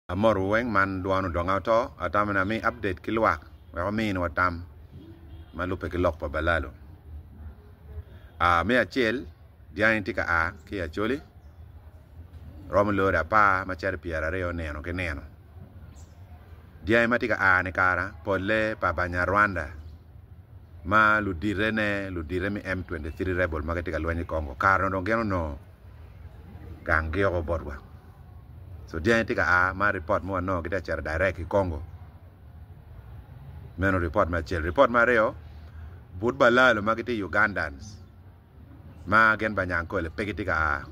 Amotowu weng man dwon odonga oto atamo ni ami update ki lwak wek ominiwa tam ma lubbe ki lok pa balalo. Me acel dyangi tye ka a ki i Acholi romo lori apar ma cito i pyeraryo nino ki nino. Dyangi ma tye ka a ni kara polle pa Banyarwanda ma luditene ludite me M23 rebel ma gitye ka lweny i Congo kare-ni dong gin onongo gang giko botwa. So dyangi tye ka a ma ripot ma wanongo gitye ka cito direct i Congo. Meno ripot me acel. Ripot me aryo, but balalo ma gitye Ugandans ma gin Banyankole pe gitye ka a.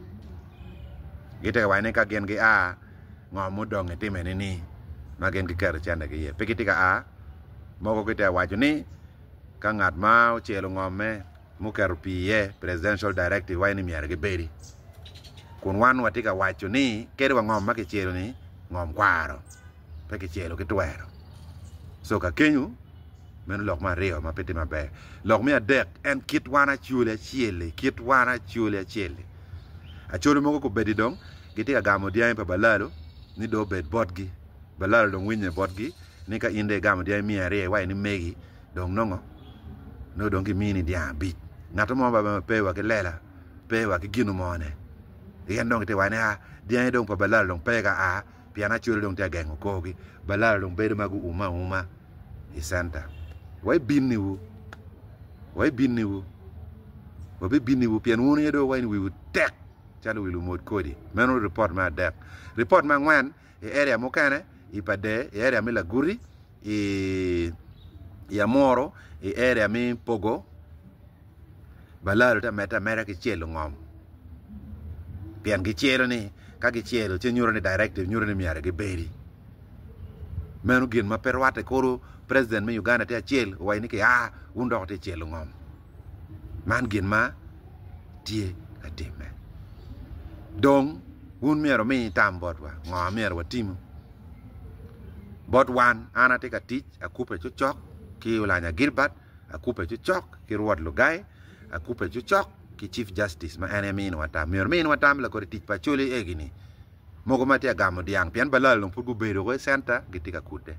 Gitye ka waco ni ka gin gia ngo mudong itime nini ma gin giketo centegi iye. Pe gitye ka a. Mogo gitye ka waco ni ka ngat ma ocelo ngomme muketo pii iye, presidential directive waco ni myero gibedi. Kun wan watye ka waco ni kadi wa ngom ma kicelo ni ngom kwaro pe kicelo ki twero. So ka kenyo meno lok me aryo ma pe tye maber. Lok me adek en kit wan acoli acel-li, kit wan acoli acel-li. Acoli mogo kobedi dong gitye ka gamo dyangi pa balalo ni dong obed botgi. Balalo dong winye botgi ni ka in dong igamo dyangi 200 iwaco ni megi dong nongo nongo dong kimini dyang abic. Ngat mo ma pe wa ki lela, pe wa ki gino mone. En dong tye waco ni a dyangi dong pa balalo dong pe ka a pien acwele dong tye ka gengo korgi. Balalo dong bedo ma guume auma i centa. Wa ibinniwu, wa ibinniwu, wabibinniwu pien wun aye dong waco ni wiwu tek calo wi lumod kodi. Meno ripot me adek. Ripot me angwen i area mukene i Pader, i area me Laguti, i i Amuru, i area me Pogo, balalo tye amedde ameda ki celo ngom pien gicelo ni ka gicelo ci nyuto ni directive nyuto ni myero gibedi. Meno gin ma pe rwatte kulu president me Uganda tye acel owaco ni kia wun dok wutye celo ngom. Man gin ma tye ka timme. Dong wun myero wumi tam botwa ngo ma myero watimu. Bot wan, an atye ka tic akubbe cocok ki Olanya Gilbert, akubbe cocok ki Rwot Lugai, akubbe cocok ki Chief Justice ma en aye miniwa tam. Myero ominwa tam lakodi tic pa Acholi egi-ni. Mogo ma tye ka gamo dyang pien balal dong pud gubedo woko i centa gitye ka kudde.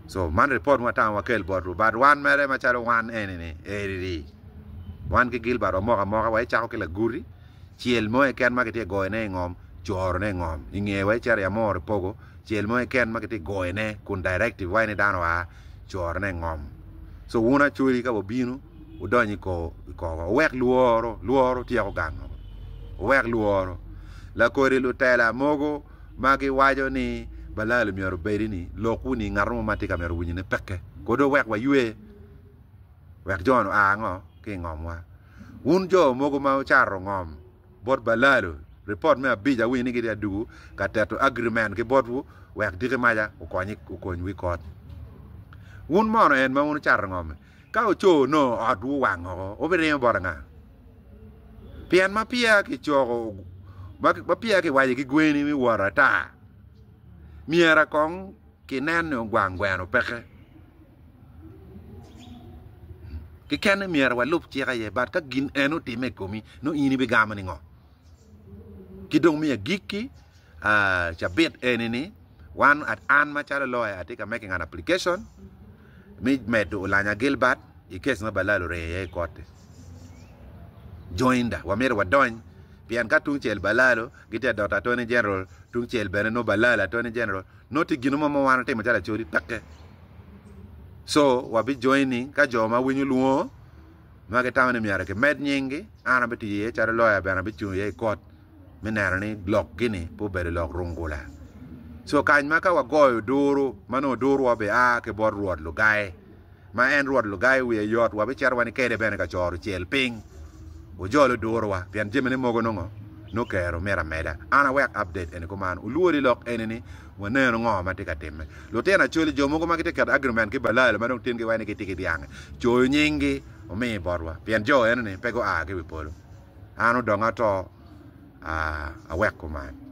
So man report ma watamo wakel botwu but wan mere macalo wan eni ni eriri wan ki Gilbert wamoko amoka wa icako ki laguti cel mo keken ma kitye ka goyone i ngom corone i ngom i nge wa icito i Amor i Pogo cel mo keken ma kitye ka goyone kun directive waci ni dano oa corone i ngom. So wun Acholi ka wubino wudony i korwa wuwek lworo, lworo tyeko gango, wuwek lworo. Lakodi lutela mogo ma giwaco ni balal myero obedi ni lokwu ni ngat mo ma tye ka mito winyone peke kodi wuwek waywe wek jo-ni oa ngo ki i ngomwa. Wun jo mogo ma wucato ngom bot balalo, ripot me abic awinyo ni gitye adugu ka teto agreement ki botwu wek diki maca okonywu i kot. Wun mono en ma wun wucato ngom-mi Ka wuco nongo otwu owang woko, wubiringo bot anga? Pien ma peya kicoko, ma peya kiwaco ki gweni me wot ata, myero kong kinen ni ogwang gweno peke. Keken ni myero walub cik aye, but ka gin eno otimme i komi, nongo in ibigamo ni ngo? Ki dong me agikki, cabit eni-ni, wan an macalo lawyer atye ka making an application me medo Olanya Gilbert i case ma Balal oringo iye i kot-ti. Joinda, wamito wadony pien ka tungcel Balalo gitye adoto Attorney General, tungcel bene nongo Balalo Attorney General, nongo tye gin mo ma wan watimo calo Acholi peke. So wabi joining ka jo ma winyo lwongo ma gitamo ni myero kimed nyinggi, an abitiyo iye calo lawyer bene abicung iye i kot. me neno ni lokgi-ni pe obedo lok rungula. Co kany ma ka wagoyo duru ma nongo duruwa obia ki bot Rwot Lugai, ma en Rwot Lugai wiye yot, wabicito wa ni kede bene ka coro cel piny, wujol oduruwa pien jamine mogo nongo nongo kero mito ameda. An awek update eni kuman, wulwodi lok eni ni wanenu ngo ma tye ka timme. Lutino Acholi, jo mogo ma gitye ka keto agreement ki Balalo ma dong tin giwaco ni gitye ki dyangi, coyo nyinggi wumi botwa pien jo eno-ni pe gua ki i wi polo. An odong ato, awek kuman.